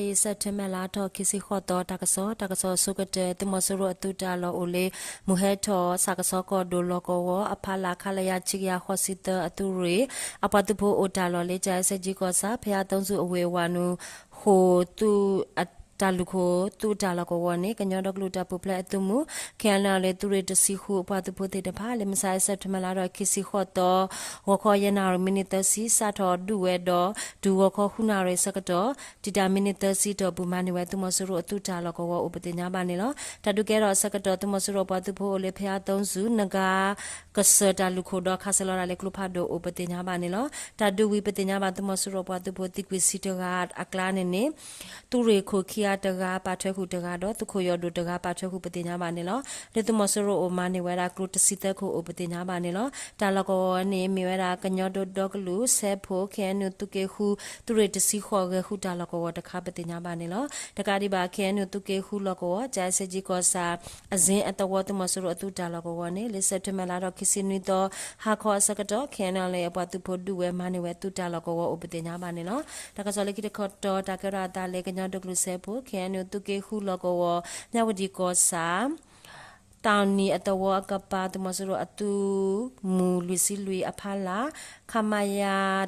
လၢစဲးပထ့ဘၢၣ်လါထီၣ်ခံဆံဃိးသီ တၢ်ကစီၣ်, တၢ်ကစီၣ်အဆိကတၢၢ် သုးမီၤစိရိၤအသုးတၢ်လီၢ်အိၣ်လၢ မုၢ်ဟဲထီၣ် ဆၣ်ကဆီကီၢ်ဒိၣ်လီၢ်ကဝီၤအဖီလာ် ခလရ ခံကယၤဃိးဆံသၢအသုးရ့ၣ် အပှၤသုးဖိအိၣ်တၢ်လီၢ်လၢ ကၠဲးစဲးကၠံကီၢ်ဆၣ် ဖဲအသုံးစုအဝ့ၢ်အဝၤနုာ် ဃိာ် တၢ်လုၢ်ခိၣ်သုးတၢ်လီၢ်ကဝီၤန့ၣ် ကညီဒီကလုာ်တၢ်ပူၤဖျဲးအသုးမုၢ် ခ့ၣ်အဲၣ်အဲၣ်လ် သုးရ့ၣ်တဆံဃုအပှၤသုးဖိသ့ၣ်တဖၣ် လၢမုၢ်ဆါအံၤ စဲးပထ့ဘၢၣ်လါထီၣ်ခံဆံဃိးသီ ဂီၤခီယဲၢ်နၣ်ရံၣ်မံးနံးသၢဆံ စးထီၣ်ဒုးဝဲဒီး တုၤဂီၤခီဃုနၣ်ရံၣ်အဆၢကတီၢ် တံာ်တာ်မံးနံးသၢဆံတီၢ်ပူၤ မၤန့ၢ်ဝဲသုးမီၤစိရိၤအသုးတၢ်လီၢ်ကဝီၤအိၣ်ပသ့ၣ်ညါဘၣ်န့ၣ်လီၤ. တၢ်ဒုးကဲထီၣ်အဆၢကတီၢ် သုးမီၤစိရိၤပှၤသုးဖိအိၣ်လၢဖဲအသုံးစု နဂါ ကစၢၢ်တၢ်လုၢ်ခိၣ်ဒီး ခးဆၢလီၤဒၣ်လၢကျိဖးဒိၣ်အိၣ်ပသ့ၣ်ညါဘၣ်န့ၣ်လီၤ. တၢ်ဒုးဝံၤပသ့ၣ်ညါဘၣ် သုးမီၤစိရိၤပှၤသုးဖိသံကွံာ်ဆံတဂၤအကျါန့ၣ်န့ၣ် သုးရ့ၣ်ခိၣ်ခံဂၤတဂၤ ပာ်ထွဲဃုာ်တဂၤဒီး သုးခိၣ်ယီၢ်ဒိၣ်တဂၤ ပာ်ထွဲဃုာ်ပသ့ၣ်ညါဘၣ်န့ၣ်လီၤ. လၢသုးမီၤစိရိၤအိၣ်မၤန့ၢ်ဝဲဒၣ်ကျိတဆံသၢခိၣ်အိၣ်ပသ့ၣ်ညါဘၣ်န့ၣ်လီၤ. တၢ်လီၢ်ကဝီၤန့ၣ် မ့ၢ်ဝဲဒၣ်ကညီဒီကလုာ် စဲးဖိ ခ့ၣ်အဲၣ်ယူၣ် သုးက့ဃု သုးရ့ၣ်တဆံဃိးဂဲၤဃုာ်တၢ်လီၢ်ကဝီၤတခါပသ့ၣ်ညါဘၣ်န့ၣ်လီၤ. တကးဒံးဘၣ် ခ့ၣ်အဲၣ်ယူၣ် သုးက့ဃုလီၢ်ကဝီၤ ကၠဲးစဲးကၠံကီၢ်ဆၣ် အစ့အသဝီ သုးမီၤစိရိၤအသုးတၢ်လီၢ်ကဝီၤန့ၣ် လၢစဲးပထ့ဘၢၣ်လါထီၣ်ခံဆံနွံသီ ဟါခီအဆၢကတီၢ် ခ့ၣ်အဲၣ်ယူၣ်လၢအပှၤသုးဖိဒုးဝဲမၤန့ၢ်ဝဲသုးတၢ်လီၢ်ကဝီၤအိၣ်ပသ့ၣ်ညါဘၣ်န့ၣ်လီၤ. တၢ်ကစီၣ်လၢခံတခီတီၤ တၢ်ကဲထီၣ်အသးလၢကညီဒီကလုာ်စဲးဖိ ခ့ၣ်အဲၣ်ယူၣ် သုးက့ဃုလီၢ်ကဝီၤ မၠၣ်ဝတံၣ်ကီၢ်ဆၣ် တၢ်နံၤအသဝီအကပၤ သုးမီၤစိရိၤအသုးမုၢ်လွံၢ်ဆံလွံၢ်အဖီလာ် ခမရ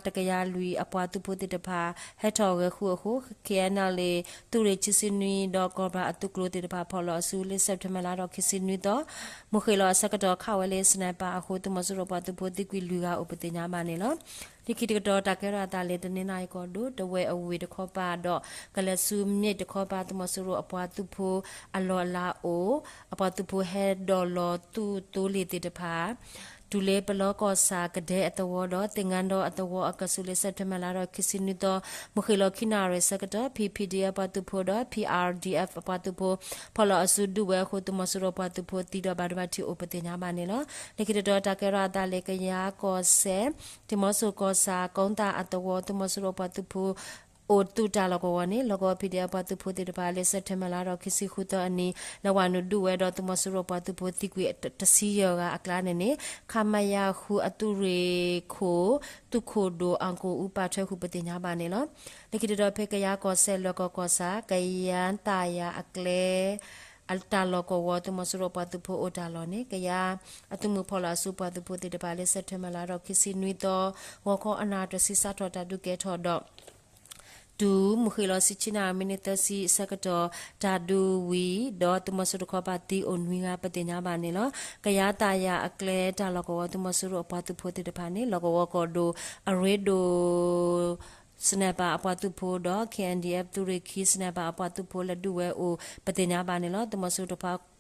တကယၤလွံၢ်အပှၤသုးဖိသ့ၣ်တဖၣ် ဟဲထီၣ်ဂဲၤဃုာ်အဃိ ခ့ၣ်အဲၣ်ယူၣ် သုးရ့ၣ်ခံဆံနွံဒီး ကီၢ်ဘြၣ်အသုးကျိၤသ့ၣ်တဖၣ် ဖီၣ်လီၤအစုလၢစဲးပထ့ဘၢၣ်လါထီၣ်ခံဆံနွံသီ မုၢ်ဃ့ၢ်လီၤအဆၢကတီၢ် ခးဝဲလၢ sniper အဃိ သုးမီၤစိရိၤပှၤသုးဖိသံကွံာ်လွံၢ်ဂၤအိၣ်ပသ့ၣ်ညါဘၣ်န့ၣ်လီၤ. လၢခံတကတီၢ် တၢ်ကဲထီၣ်အသးလၢ တနီသရံၣ်ကီၢ်ဒိၣ် တဝဲၢ်အဝ့ၢ်တခီပၤဒီး ကလဲၤဆူမ့ၢ်တခီပၤ သုးမီၤစိရိၤအပှၤသုးဖိအလီၢ်အလၤအိၣ် အပှၤသုးဖိဟဲဒိးလီၤသုးသိလ့ၣ်သ့ၣ်တဖၣ် တုၤလၢပလီကီၢ်ဆၣ်ကဒဲအသဝီဒီး သ့ၣ်ငါဒီအသဝီအကဆူး လၢစဲးပထ့ဘၢၣ်လါထီၣ်ခံဆံနွံသီ မုၢ်ဃ့ၢ်လီၤခံနၣ်ရံၣ်အဆၢကတီၢ် ဖံ ဖံဒံ အပှၤသုးဖိဒီး ဖံ အၣ်ဒံ အပှၤသုးဖိ ဖီၣ်လီၤအစုဒုးဝဲအဃိ သုးမီၤစိရိၤပှၤသုးဖိသံဒီး ဘၣ်ဒိဘၣ်ထံးအိၣ်ပသ့ၣ်ညါဘၣ်န့ၣ်လီၤ. လၢခံတတီၤ တၢ်ကဲထီၣ်အသးလၢ ကယၤကီၢ်စဲၣ် ဒံမီစိၣ်ကီၢ်ဆၣ် ကိသၣ်အသဝီ သုးမီၤစိရိၤပှၤသုးဖိ အိၣ်သုးတၢ်လီၢ်ကဝီၤန့ၣ် လီၢ်ကဝီၤ ဖံဒံ အပှၤသုးဖိသ့ၣ်တဖၣ် လၢစဲးပထ့ဘၢၣ်လါထီၣ်ခံဆံဃုသီအနံၤ လၢဝၤနုာ်ဒုးဝဲဒီးသုးမီၤစိရိၤပှၤသုးဖိသံကွံာ်တဆံယဲၢ်ဂၤအကျါန့ၣ်န့ၣ် ခမရ ဃုအသုးရ့ၣ်ခိၣ် သုးခိၣ်ဒိၣ် အၣ်ကိၣ်အူ ပာ်ထွဲဃုာ်ပသ့ၣ်ညါဘၣ်န့ၣ်လီၤ. လၢခံတတီၤ ဖဲကယၤကီၢ်စဲၣ် လွဲၢ်ကီၢ်ကီၢ်ဆၣ် ကယၤသးယၤအကျဲ တၢ်လီၢ်ကဝီၤ သုးမီၤစိရိၤပှၤသုးဖိအိၣ်တၢ်လီၢ်န့ၣ် ကယၤအသုးမုၢ်ဖီၣ်လီၤအစုပှၤသုးဖိသ့ၣ်တဖၣ် လၢစဲးပထ့ဘၢၣ်လါထီၣ်ခံဆံနွံသီ ဂီၤခီအနၣ်တဆံ စးထီၣ်တၢ်ဒုးကဲထီၣ်ဒီး တုၤမုၢ်ဃ့ၢ်လီၤဆံခံနၣ်ရံၣ်မံးနံးသၢဆံအဆၢကတီၢ် တၢ်ဒုးဝံၤဒီး သုးမီၤစိရိၤတခီပၤသံအိၣ်နွံဂၤပသ့ၣ်ညါဘၣ်န့ၣ်လီၤ. ကယၤသးယၤအကျဲတၢ်လီၢ်ကဝီၤ သုးမီၤစိရိၤအပှၤသုးဖိသ့ၣ်တဖၣ်န့ၣ် လီၢ်ကဝီၤကီၢ်ဒိၣ် အရ့ဒိၣ် sniper အပှၤသုးဖိဒီး ခ့ၣ်အဲၣ်ယူၣ် သုးရ့ၣ်ခံ sniper အပှၤသုးဖိလၢဒုးဝဲအိၣ်ပသ့ၣ်ညါဘၣ်န့ၣ်လီၤ. သုးမီၤစိရိၤတ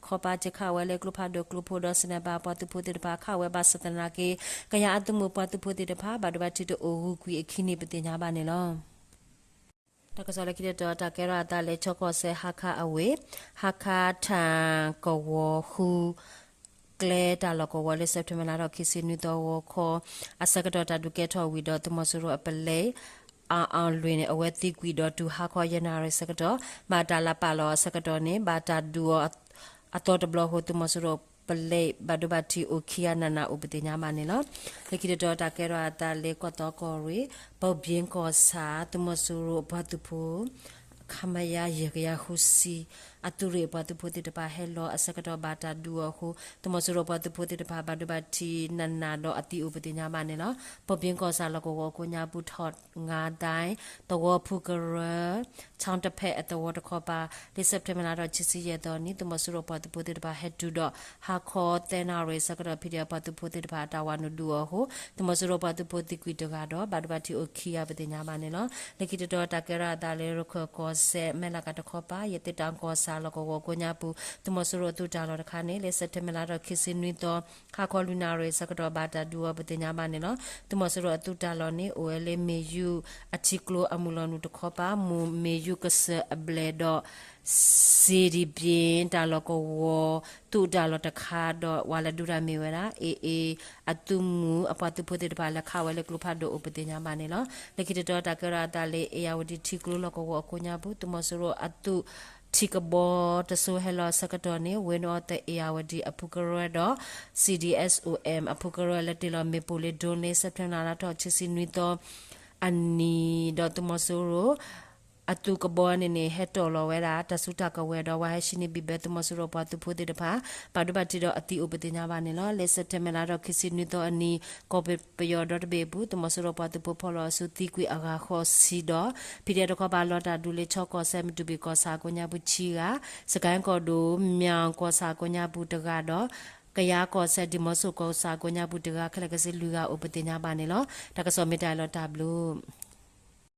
ခီပၤ ကခးဝဲလၢကျိဖးဒိၣ်ကျိဖိဒီး sniper အပှၤသုးဖိသ့ၣ်တဖၣ် ခးဝဲဘၣ်ဆၣ်သနာ်က့ ကယၤအသုးမုၢ်ပှၤသုးဖိသ့ၣ်တဖၣ် ဘၣ်ဒိဘၣ်ထံးတအိၣ်ဂုၤကွံာ်အခံန့ၣ်ပသ့ၣ်ညါဘၣ်န့ၣ်လီၤ. တၢ်ကစီၣ်လၢခံတတီၤ တၢ်ကဲထီၣ်အသးလၢ ခၠီကီၢ်စဲၣ် ဟါခါအဝ့ၢ် ဟါခါထၣ်ကဝီၤဃု ကျဲတၢ်လီၢ်ကဝီၤ လၢစဲးပထ့ဘၢၣ်လါထီၣ်ခံဆံနွံသီ ဂီၤခီအဆၢကတီၢ် တၢ်ဒုးကဲထီၣ်ဝံၤဒီး သုးမီၤစိရိၤအပလဲၤ အၣ်အၣ်လွံၢ်န့ၣ် အဝဲသံကွံာ်ဒီး တုၤဟါခီယဲၢ်နၣ်ရံၣ်အဆၢကတီၢ် ဘၣ်တၢ်လၢပာ်လီၤအဆၢကတီၢ်န့ၣ် ဘၣ်တၢ်ဒုးအီၤအသီတဘျီအဃိ သုးမီၤစိရိၤပလဲၤ ဘၣ်ဒိဘၣ်ထံးအိၣ်ခံဂၤနးနးအိၣ်ပသ့ၣ်ညါဘၣ်န့ၣ်လီၤ. လၢခံတတီၤ တၢ်ကဲထီၣ်အသးလၢကီၢ်သီကီၢ်ရ့ၣ် ဘီဘ့ကီၢ်ဆၣ် သုးမီၤစိရိၤအပှၤသုးဖိ ခမရ ယဲၢ်ကယၤဃုဆံ အသုးရ့ၣ်အပှၤသုးဖိသ့ၣ်တဖၣ် ဟဲလီၤအဆၢကတီၢ်ဘၣ်တၢ်ဒုးအီၤအဃိ သုးမီၤစိရိၤအပှၤသုးဖိသ့ၣ်တဖၣ် ဘၣ်ဒိဘၣ်ထံးနးနးဒီးအသံအိၣ်ပသ့ၣ်ညါဘၣ်န့ၣ်လီၤ. ဘီဘ့ကီၢ်ဆၣ်လီၢ်ကဝီၤအကိးညါပူၤ ထီၣ်ငါဒဲ သဝီဖုကရၢ ဆီတဖဲအသဝီတခီပၤ လၢစဲးပထ့ဘၢၣ်လါထီၣ်ခံဆံယဲၢ်သီနံၤ သုးမီၤစိရိၤပှၤသုးဖိသ့ၣ်တဖၣ်ဟဲတုၤဒီး ဟါခီသၢနၣ်ရံၣ်အဆၢကတီၢ် ဖံဒံအပှၤသုးဖိသ့ၣ်တဖၣ် တၢ်ဝၤနုာ်ဒုးအီၤအဃိ သုးမီၤစိရိၤပှၤသုးဖိသံကွံာ်တဂၤဒီး ဘၣ်ဒိဘၣ်ထံးအိၣ်ခံဂၤပသ့ၣ်ညါဘၣ်န့ၣ်လီၤ. လၢခံတတီၤ တၢ်ကဲထီၣ်အသးလၢ ရခၢၣ်ကီၢ်စဲၣ် မဲၢ်လးကးတခီပၤ ယသ့ၣ်တၢ်ကီၢ်ဆၣ်လီၢ်ကဝီၤအကိးညါပူၤ သုးမီၤစိရိၤအသုးတၢ်လီၢ်တခါန့ၣ် လၢစဲးပထ့ဘၢၣ်လါထီၣ်ခံဆံနွံသီ ဟါခီလွံၢ်နၣ်ရံၣ်အဆၢကတီၢ် ဘၣ်တၢ်ဒုးအီၤပသ့ၣ်ညါဘၣ်န့ၣ်လီၤ. သုးမီၤစိရိၤအသုးတၢ်လီၢ်န့ၣ် အိၣ်ဝဲလၢမ့ၢ်ယူၢ်အထံကျိအမုၢ်လီၤနုာ်တခီပၤ မ့ၢ်မ့ၢ်ယူၢ်ကစၢၢ်အဘျဲၣ်ဒီး စ့ဒံးဘ့ၣ် တၢ်လီၢ်ကဝီၤ သုးတၢ်လီၢ်တခါဒီး ဝၤလၢဒုးတၢ်မ့ၢ်ဝဲဒၣ် AA အသုးမုၢ်အပှၤသုးဖိသ့ၣ်တဖၣ် လဲၤခးဝဲလၢကျိဖးဒိၣ်အိၣ်ပသ့ၣ်ညါဘၣ်န့ၣ်လီၤ. လၢခံတတီၤ တၢ်ကဲထီၣ်အသးလၢ အ့ၣ်ယၣ်ဝတံၣ်ထံကျိလီၢ်ကဝီၤအကိးညါပူၤ သုးမီၤစိရိၤအသုးထံကဘီတစိၤဟဲလီၤအဆၢကတီၢ်န့ၣ် ဝ့ၢ်နီၣ်အီသၢ အ့ၣ်ယၣ်ဝတံၣ်အဖုကရၢဒီး CDSOM အဖုကရၢလၢတ့ၢ်လီၤမ့ၣ်ပိၢ်လၢ ဒိန့ စဲးပထ့ဘၢၣ်လါထီၣ်ခံဆံနွံသီအနံၤဒီး သုးမီၤစိရိၤ အသုးကဘီန့ၣ်န့ၣ် ဟဲတီၣ်လီၤဝဲဒၣ် တၢ်စုတၢ်ကဝဲၤဒီး ဝဲဟဲဟံးန့ၢ်ဘံၣ်ဘဲသုးမီၤစိရိၤပှၤသုးဖိသ့ၣ်တဖၣ် ဘၣ်ဒိဘၣ်ထံးဒီးအသံအိၣ်ပသ့ၣ်ညါဘၣ်န့ၣ်လီၤ. လၢစဲးပထ့ဘၢၣ်လါဒီးခံဆံနွံသီအနံၤ ကီၢ်ပယီၤဒီတဘ့ၣ်အပူၤ သုးမီၤစိရိၤပှၤသုးဖိဖီၣ်လီၤအစုသံကွံာ်အဂၤဃိးဆံဒီး ဖံးဒဲးတခီပၤလီၤတၢ်ဒုးလၢ ခၠီကီၢ်စဲၣ် မတူၢ်ဘံၣ်ကီၢ်ဆၣ်ကိးညါပူၤခံဂၤ, စကဲၣ်ကီၢ်ဒိၣ် မၠၣ်ကီၢ်ဆၣ်ကိးညါပူၤတဂၤဒီး ကယၤကီၢ်စဲၣ် ဒံၣ်မီၤစိၣ်ကီၢ်ဆၣ်ကိးညါပူၤတဂၤ ခဲလၢာ်ကစ့လွံၢ်ဂၤအိၣ်ပသ့ၣ်ညါဘၣ်န့ၣ်လီၤ. တၢ်ကစီၣ်မ့ၢ်တၢ်အံၤလီၤ တၢ်ဘျုး